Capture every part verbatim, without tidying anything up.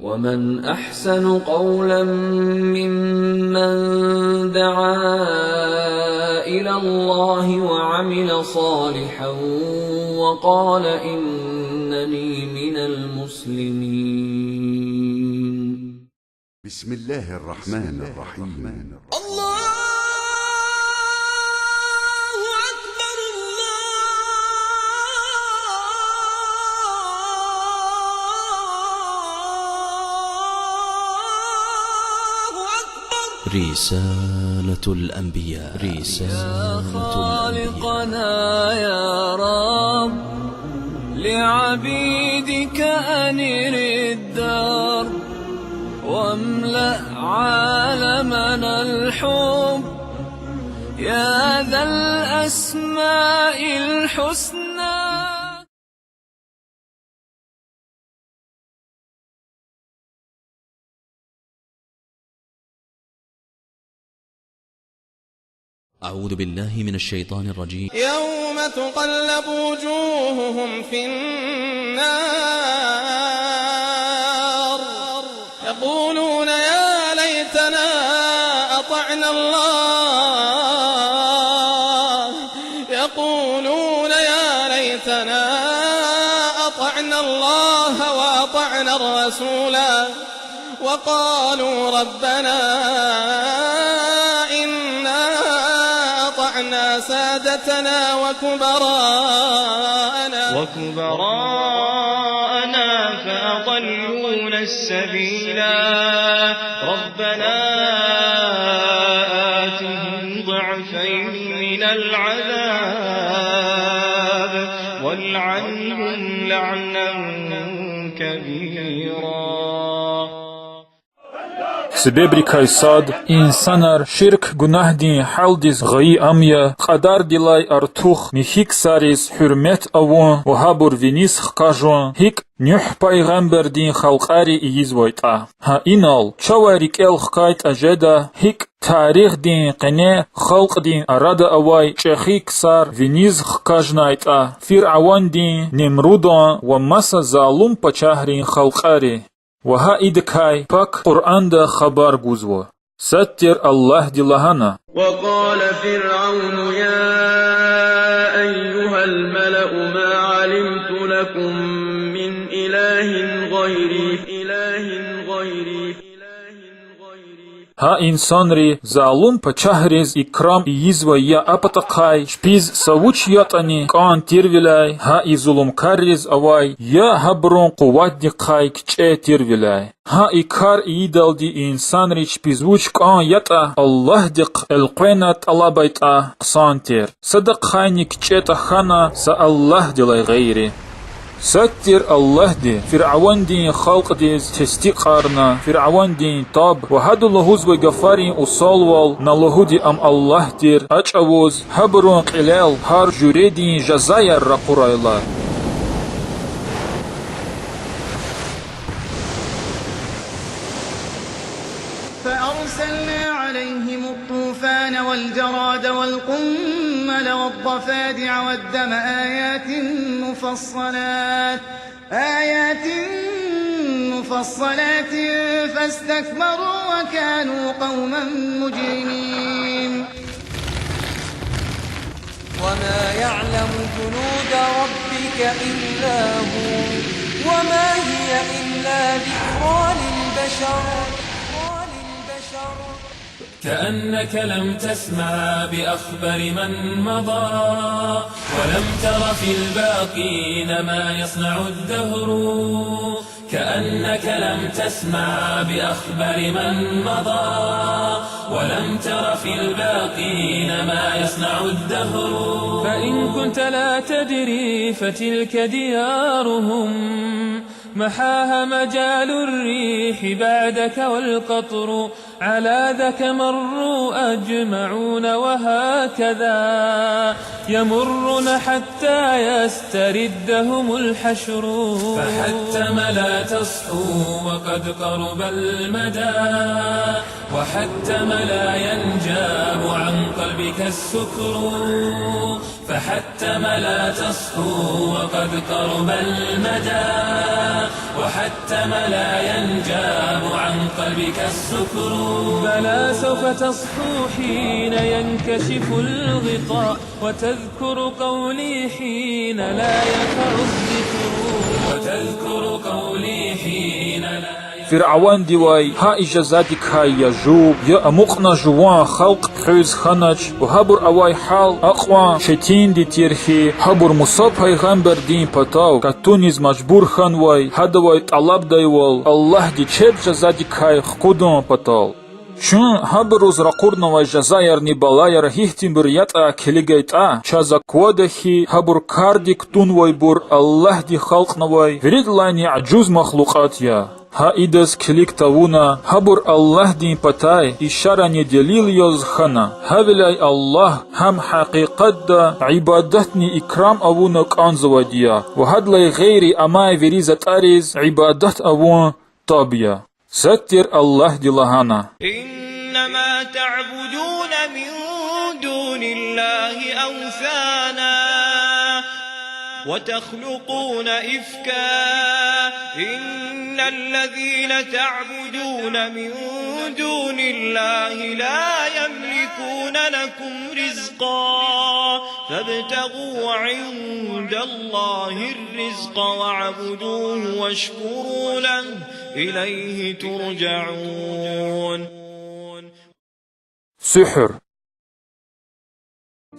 ومن أحسن قولا ممن دعا إلى الله وعمل صالحا وقال إنني من المسلمين. بسم الله الرحمن الرحيم. الله أكبر، الله أكبر. رسالة الأنبياء. رسالة الأنبياء. يا خالقنا يا رب، لعبيدك أنر الدرب، واملأ عالمنا الحب، يا ذا الأسماء الحسنى. أعوذ بالله من الشيطان الرجيم. يوم تقلب وجوههم في النار يقولون يا ليتنا أطعنا الله، يقولون يا ليتنا أطعنا الله وأطعنا الرسولا، وقالوا ربنا إنا أطعنا سادتنا وكبراءنا، وكبراءنا فأضلونا السبيلا، ربنا آتهم ضعفين من العذاب والعنهم لعنا كبيرا. Себебрикай сад, инсанар ширк гунагьдин гьалдиз гъайи ам я, кьадардилай артух михьи ксариз гьуьрмет авун ва гьабур виниз хкажун, гьикӀ Нуьгь пайгъамбардин халкьари ийизвайтӀа. Гьа инал чавай рикӀел хкайтӀа жеда, гьикӀ тарихдин къене халкьдин арада авай чӀехи ксар виниз хкажнайтӀа Фиръавандин, Немрудан ва маса залум пачагьрин халкьари. Ва гьа идакай пак Къуръанда хабар гузва. Сад тир Аллагьди лагьана: وقال فرعون يا أيها الملأ ما علمت لكم من إله غيري، إله غيري. Гьа инсанри, залум пачагьриз икрам ийизвай я а патахъай, чпиз са вуч ятӀани кӀан тирвиляй, гьа и зулумкарриз авай я гьабурун къуватдихъай кичӀе тирвиляй. Гьа и кар ийидалди инсанри чпиз вуч кӀан ятӀа Аллагьдихъ элкъвена тӀалабайтӀа хъсан тир. Садахъайни кичӀе тахьана са Аллагьдилай гъейри. Сад тир Аллагьди Фиръавандин халкьдиз тестикьарна, Фиръавандин таб ва гьада лугьузвай гафарин усалвал на лугьуди ам Аллагь тир, а чӀавуз гьабурун кьилел гьар жуьредин жазаяр ракъурайла. فأرسلنا عليهم الطوفان والجراد والقمل والضفادع والدم آيات مفصلات، آيات مفصلات فاستكبروا وكانوا قوما مجرمين. وما يعلم جنود ربك إلا هو، وما هي إلا ذكرى للبشر. كأنك لم تسمع بأخبر من مضى، ولم تر في الباقين ما يصنع الدهر. كأنك لم تسمع بأخبر من مضى، ولم تر في الباقين ما يصنع الدهر. فإن كنت لا تدري فتلك ديارهم، محاها مجال الريح بعدك والقطر. على ذاك مروا أجمعون وهكذا يمرون حتى يستردهم الحشر. فحتم لا تصحو وقد قرب المدى، وحتم لا ينجاب عن قلبك السكر. فحتم لا تصحو وقد قرب المدى، وحتم لا ينجاب عن قلبك السكر. بلى سوف تصحو حين ينكشف الغطاء، وتذكر قولي حين لا يقع الذكر. وتذكر قولي حين لا Фиръавандивай гьа и жазадикай я жув, я амукьна жуван халкь хуьз хьанач ва гьабур авай гьал акьван четинди тир хьи, гьабур Муса пайгъамбардин патав катуниз мажбур хьанвай, гьадавай тӀалабдайвал Аллагьди чеб жазадикай хкудун патал. Чун гьабуруз ракъурнавай жазаярни балаяр гьихьтинбур ятӀа килигайтӀа, чаз аквада хьи, гьабур кардик кутунвайбур Аллагьди халкьнавай виридалайни ажуз махлукьат я. Гьа идаз килиг тавуна, гьабур Аллагьдин патай ишарани делил яз хьана. Гьавиляй Аллагь гьам гьакъикъатда ибадатни икрам авуна кӀанзавайди я ва гьадалай гъейри амай вири затӀариз ибадат авун таб я. Сад тир Аллагьди лагьана: إنما تعبدون من دون الله أوثانا وتخلقون إفكا إن الذين تعبدون من دون الله لا يملكون لكم رزقا فابتغوا عند الله الرزق واعبدوه واشكروا له إليه ترجعون. Суьгьуьр.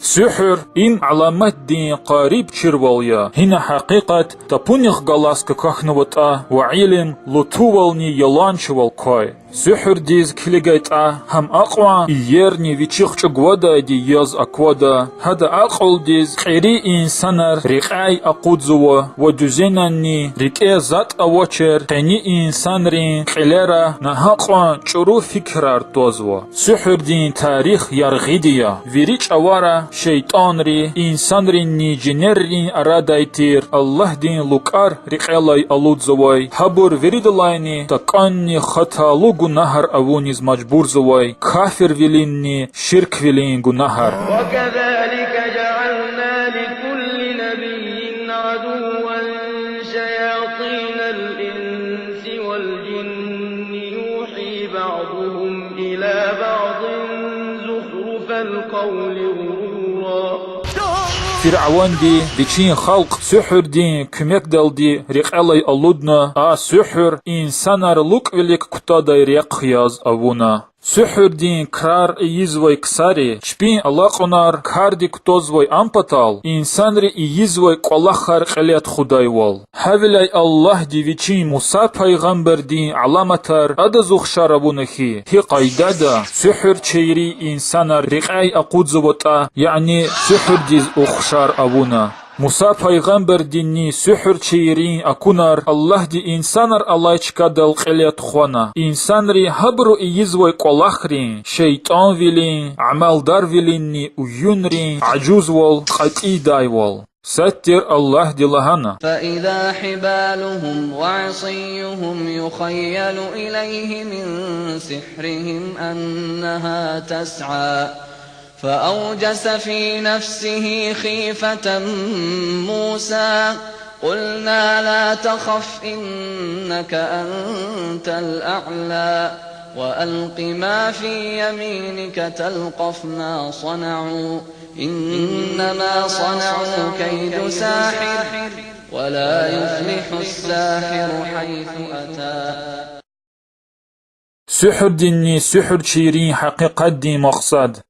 Суьгьуьр— им аламатдин къариб чирвал я. Гьина гьакъикъат тапунихъ галаз какахьнаватӀа ва илим лутувални яланчивал квай. Суьгьуьрдиз килигайтӀа, гьам акьван иерни вичихъ чӀугвадайди яз аквада, гьада акьулдиз кьери инсанар рекьяй акъудзава ва дуьзенанни рикӀе затӀ авачир къени инсанрин кьилера нагьакьван чӀуру фикирар твазва. Суьгьуьрдин тарих яргъиди я. Вири чӀавара шейтӀанри инсанринни жинеррин арадай тир Аллагьдин лукӀар рекьелай алудзавай, гьабур виридалайни такӀанни хаталу гунагьар авуниз мажбурзавай кафирвилинни ширквилин гунагьар. وكذلك جعلنا لكل نبي عدوا شياطين الإنس والجن يوحي بعضهم إلى بعض زخرف القول غرورا. Фиръаванди вичин халкь суьгьуьрдин куьмекдалди рекьелай алудна, а суьгьуьр инсанар лукӀвилик кутадай рехъ яз авуна. Суьгьуьрдин крар ийизвай ксари чпин алакьунар кардик кутазвай ам патал, инсанри ийизвай кӀвалахар кьиле тухудайвал. Гьавиляй Аллагьди Вичин Муса пайгъамбардин аламатар адаз ухшар авуна хьи, гьи къайдада суьгьуьрчийри инсанар рекьяй акъудзаватӀа, яни суьгьуьрдиз ухшар авуна. Муса пайгъамбардинни суьгьуьрчийрин акунар Аллагьди инсанар алай чкадал кьиле тухвана. Инсанри гьабуру ийизвай кӀвалахрин, шейтӀанвилин, амалдарвилинни уюнрин ажузвал, кьатӀидайвал. Сад тир Аллагьди лагьана: فإذا حبالهم وعصيهم يخيل إليه من سحرهم أنها تسعى. فأوجس في نفسه خيفة موسى. قلنا لا تخف إنك أنت الأعلى. وألق ما في يمينك تلقف ما صنعوا. إنما صنعوا كيد ساحر. ولا يفلح الساحر حيث أتى. Суьгьуьрдинни суьгьуьрчийрин гьакъикъатдин макьсад.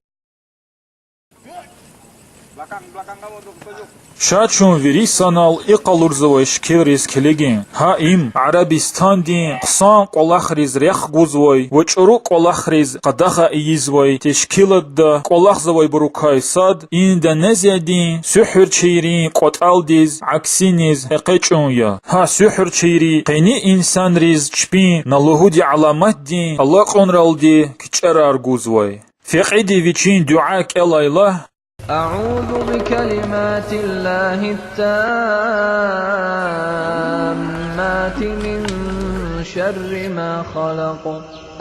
Ша чун вири санал и къалурзавай шикилриз килигин. Гьа им Арабистандин хъсан кӀвалахриз рехъ гузвай ва чӀуру кӀвалахриз къадагъа ийизвай тешкилатда кӀвалахзавайбурукай сад Индонезиядин суьгьуьрчийрин кӀватӀалдиз аксиниз экъечӀун я. Гьа суьгьуьрчийри къени инсанриз чпин на лугьуди аламатдин алакьунралди кичӀерар гузвай. Фекьиди вичин дуьа кӀелай лагь: أعوذ بكلمات الله التامات من شر ما خلق.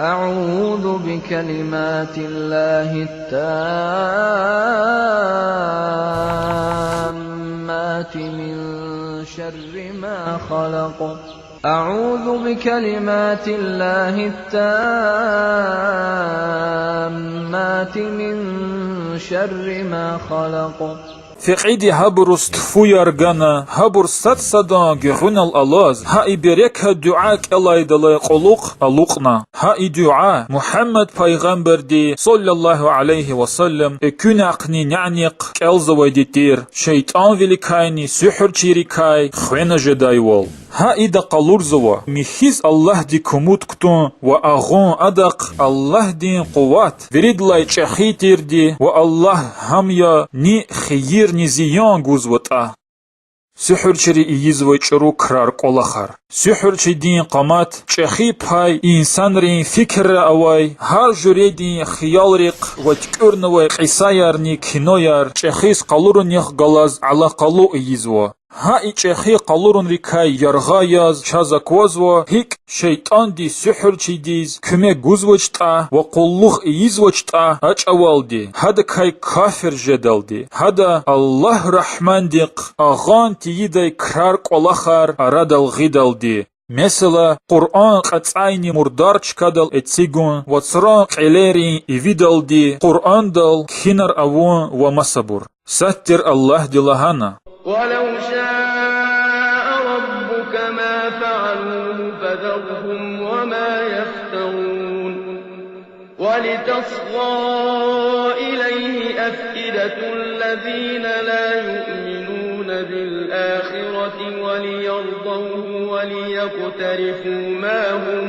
أعوذ بكلمات الله التامات من شر ما خلق. أعوذ بكلمات الله التامات من شر ما خلق. Фекьиди гьабуруз тфуяр гана, гьабур сад-садан гуьгъуьнал алаз, гьа и берекат дуьа кӀелайдалай кьулухъ алукьна. Гьа и дуьа Мугьаммад пайгъамбарди, صلى الله عليه وسلم, экуьнахъни нянихъ кӀелзавайди тир, шейтӀанвиликайни суьгьуьрчийрикай хвена жедайвал. Гьа ида къалурзава: михьиз Аллагьдик умуд кутун ва агъун адахъ Аллагьдин къуват виридалай чӀехи тирди ва Аллагь гьам я ни хийир, ни зиян гузватӀа. Суьгьуьрчийри ийизвай чӀуру крар-кӀвалахар. Суьгьуьрчидин къамат чӀехи пай инсанрин фикирра авай гьар жуьредин хиялрихъ ва туькӀуьрнавай кьисаярни кинояр чӀехиз къалурунихъ галаз алакъалу ийизва. Гьа и чӀехи къалурунрикай яргъа яз чаз аквазва гьикӀ шейтӀанди суьгьуьрчидиз куьмек гузвачтӀа ва къуллугъ ийизвачтӀа, а чӀавалди гьадакай кафир жедалди, гьада Аллагь Рагьмандихъ агъан тийидай крар-кӀвалахар арадал гъидалди. Месела, Къуръан кьацӀайни мурдар чкадал эцигун, вацран кьилерин ивидалди, Къуръандал кхьинар авун ва масабур. Сад тир Аллагьди лагьана: ولو شاء ربك ما فعلوه فذرهم وما يفترون. ولتصغى إليه أفئدة الذين لا يؤمنون بالآخرة وليرضوه وليقترفوا ما هم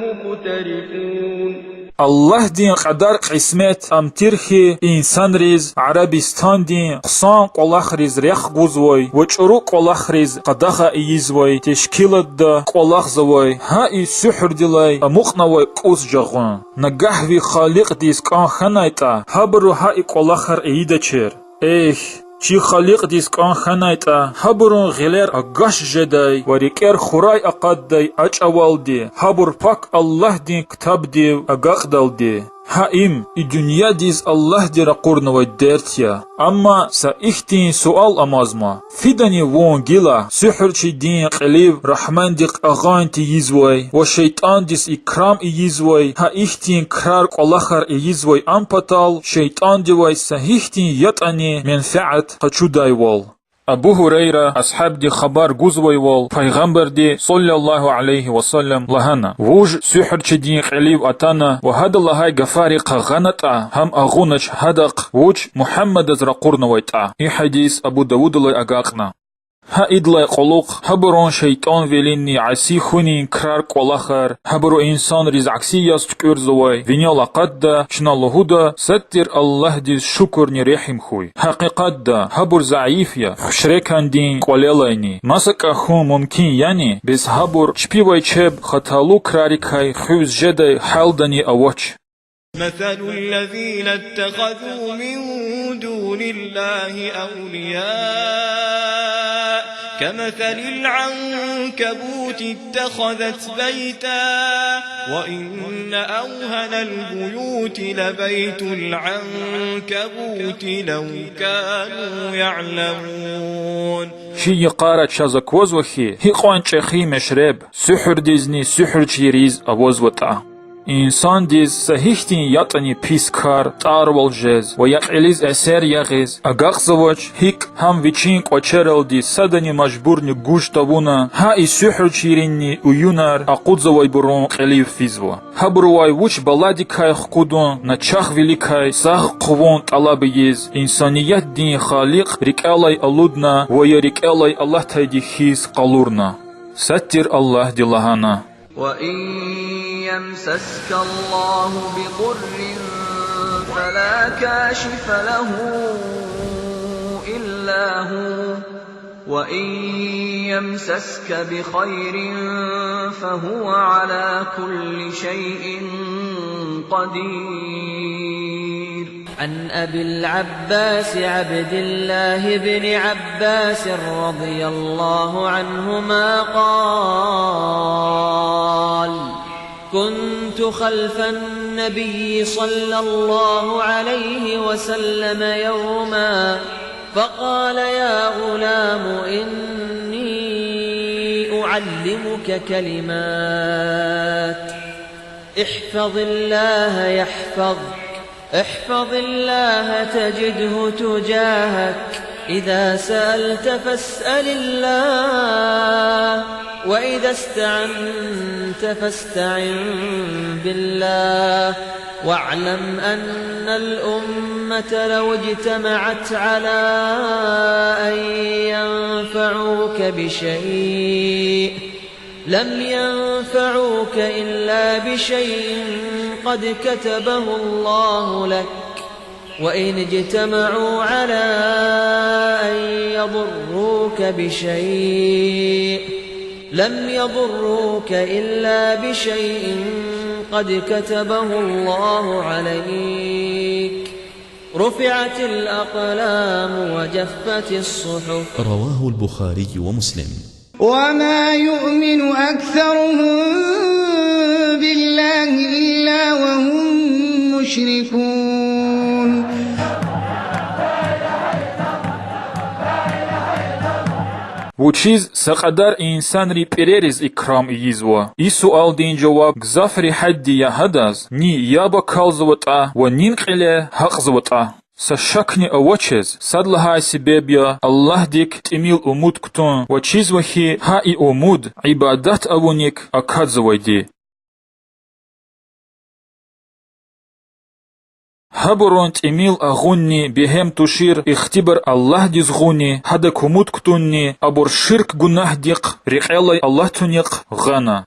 مقترفون. Аллагьдин кьадар-кьисмет ам тир хьи, инсанриз Арабистандин хъсан кӀвалахриз рехъ гузвай ва чӀуру кӀвалахриз къадагъа ийизвай тешкилатда кӀвалахзавай гьа и суьгьуьрдилай амукьнавай кӀус жагъун. Нагагь ви Халикьдиз кӀан хьанайтӀа, гьабуру гьа и кӀвалахар ийидачир. Эхь, чи Халикьдиз кӀан хьанайтӀа, гьабурун гъилер агаш жедай ва рикӀер хурай акъатдай а чӀавалди, гьабур пак Аллагьдин ктабдив агакьдалди. Гьа им и дуьньядиз Аллагьди ракъурнавай дерт я. Амма са ихьтин суал амазма: фидани вун гила суьгьуьрчидин кьилив Рагьмандихъ агъан тийизвай ва шейтӀандиз икрам ийизвай, гьа ихьтин крар-кӀвалахар ийизвай ам патал шейтӀандивай са гьихьтин ятӀани менфят къачудайвал? Абу Гьурайра асгьабди хабар гузвайвал, Пайгъамбарди, صلى الله عليه وسلم, лагьана: вуж суьгьуьрчидин кьилив атана ва гьада лагьай гафарихъ агъанатӀа, гьам агъунач гьадахъ, вуч Мугьаммадаз ракъурнавайтӀа. И гьадис Абу Давудалай агакьна. Гьа идалай кьулухъ гьабурун шейтӀанвилинни аси хьунин крар-кӀвалахар, гьабуру инсанриз акси яз туькӀуьрзавай винел акъатда, чна лугьуда: сад тир Аллагьдиз шукурни регьим хьуй. Гьакъикъатда, гьабур зайиф я, хуьшрекандин кӀвалелайни. МасакӀа хьун мумкин яни, бес гьабур чпивай чеб хаталу крарикай хуьз жедай гьалдани авач. مثل الذين اتخذوا من دون الله أولياء كمثل العنكبوت اتخذت بيتا وإن أوهن البيوت لبيت العنكبوت لو كانوا يعلمون. Чи йикъара чаз аквазва хьи, гьикьван чӀехи мешреб суьгьуьрдизни суьгьуьрчийриз авазватӀа. Инсандиз са гьихьтин ятӀани пис кар тӀарвал жез ва я кьилиз эсер ягъиз агакьзавач, гьикӀ гьам вичин кӀвачералди садани мажбурни гуж тавуна, гьа и суьгьуьрчийринни уюнар акъудзавайбурун кьилив физва. Гьабурувай вуч баладикай хкудун, начагъвиликай сагъ хъувун тӀалаб ийиз, инсаниятдин Халикь рикӀелай алудна ва я рикӀелай алатайди хьиз къалурна. Сад тир Аллагьди лагьана: وإن يمسسك الله بضر فلا كاشف له إلا هو، وإن يمسسك بخير فهو على كل شيء قدير. عن أبي العباس عبد الله بن عباس رضي الله عنهما قال: كنت خلف النبي صلى الله عليه وسلم يوما فقال: يا غلام، إني أعلمك كلمات، احفظ الله يحفظك، احفظ الله تجده تجاهك، إذا سألت فاسأل الله، وإذا استعنت فاستعن بالله، واعلم أن الأمة لو اجتمعت على أن ينفعوك بشيء لم ينفعوك إلا بشيء قد كتبه الله لك، وإن اجتمعوا على أن يضروك بشيء لم يضروك إلا بشيء قد كتبه الله عليك، رفعت الأقلام وجفت الصحف. رواه البخاري ومسلم. وما يؤمن أكثرهم بالله إلا وهم مشركون. Вучиз са кьадар инсанри пӀирериз икрам ийизва? И суалдин жаваб гзафри гьадди я гьадаз: ни яб акалзаватӀа ва нин кьиле гьакьзаватӀа. Са шакни авачиз, сад лагьай себеб я Аллагьдик тӀимил умуд кутун ва чизва хьи, гьа и умуд ибадат авуник акадзавайди. Гьабурун тӀимил агъунни бегьем тушир ихтибар Аллагьдиз гъуни, гьадак умуд кутунни абур ширк гунагьдихъ, рекьелай алатунихъ гъана.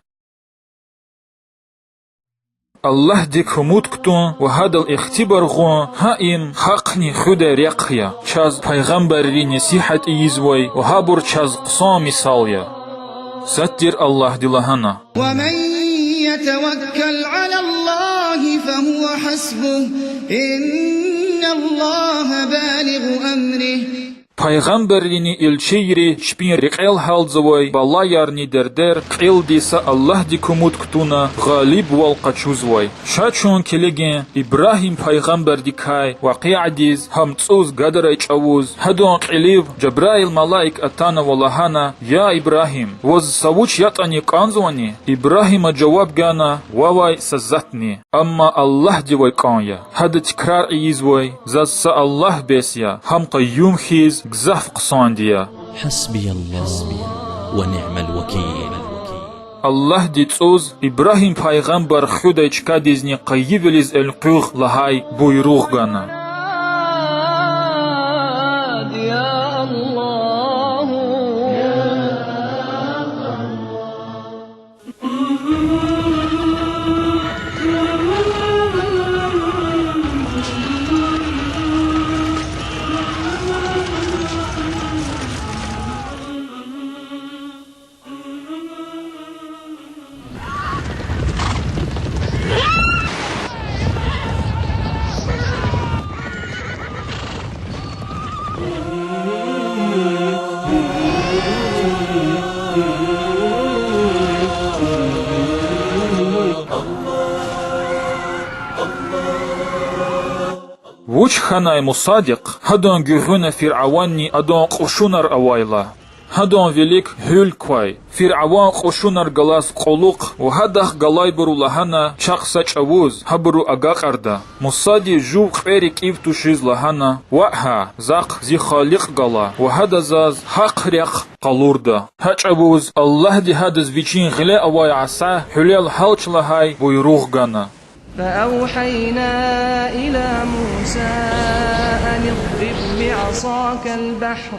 Аллагьдик умуд кутун ва гьадал ихтибар гъун, гьа им гьахъни хуьдай рехъ я. Чаз пайгъамбарри несигьат ийизвай ва гьабур чаз хъсан мисал я. Сад тир Аллагьди лагьана: ومن يتوكل على الله فهو حسبه، إن الله بالغ أمره. Пайгъамбаррини илчийри чпин рекьел гьалзавай балаярни дердер кьилди са Аллагьдик умуд кутуна гъалибвал къачузвай. Ша чун килигин Ибрагьим пайгъамбардикай вакъиадиз. Гьам цӀуз гадарай чӀавуз, гьадан кьилив Жабраил малаик атана ва лагьана: Я Ибрагьим, ваз са вуч ятӀани кӀанзавани? Ибрагьима жаваб гана: Вавай, са затӀни, амма Аллагьдивай кӀан я. Гьада тикрар ийизвай: Заз са Аллагь бес я, гьам къаюм хьиз гзаф хъсанди я. حسبي الله ونعم الوكيل. Аллагьди цӀуз Ибрагьим пайгъамбар хуьдай чкадизни къайивилиз элкъуьгъ лагьай буйругъ гана. Вуч хьанай Мусадихъ, гьадан гуьгъуьна фиръаванни адан кьушунар авайла? Гьадан вилик гьуьл квай. Фиръаван кьушунар галаз кьулухъ ва гьадахъ галайбуру лагьана: чахъ са чӀавуз гьабуру агакьарда. Мусади жув кьве рикӀив тушиз лагьана: Ваъ гьа, захъ зи Халикь гала ва гьада заз гьахъ рехъ къалурда. Гьа чӀавуз Аллагьди гьадаз вичин гъиле авай аса гьуьлел гьалч лагьай буйругъ гана. فأوحينا إلى موسى أن اضرب بعصاك البحر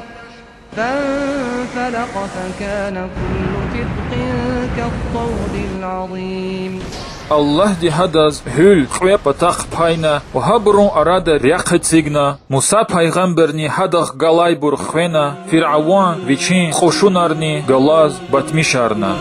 فانفلق فكان كل فرق كالطود العظيم. Аллагьди гьадаз гьуьл кьве патахъ пайна ва гьабурун арада рехъ эцигна, Муса пайгъамбарни гьадахъ галайбур хвена, Фиръаван вичин кьушунарни галаз батмишарна.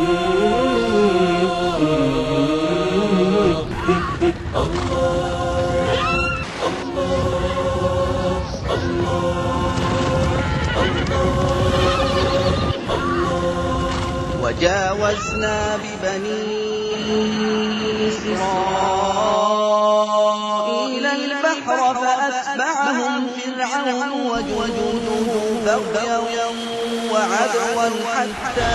وجاوزنا ببني إسرائيل البحر فأتبعهم فرعون وجنوده بغيا وعدوا حتى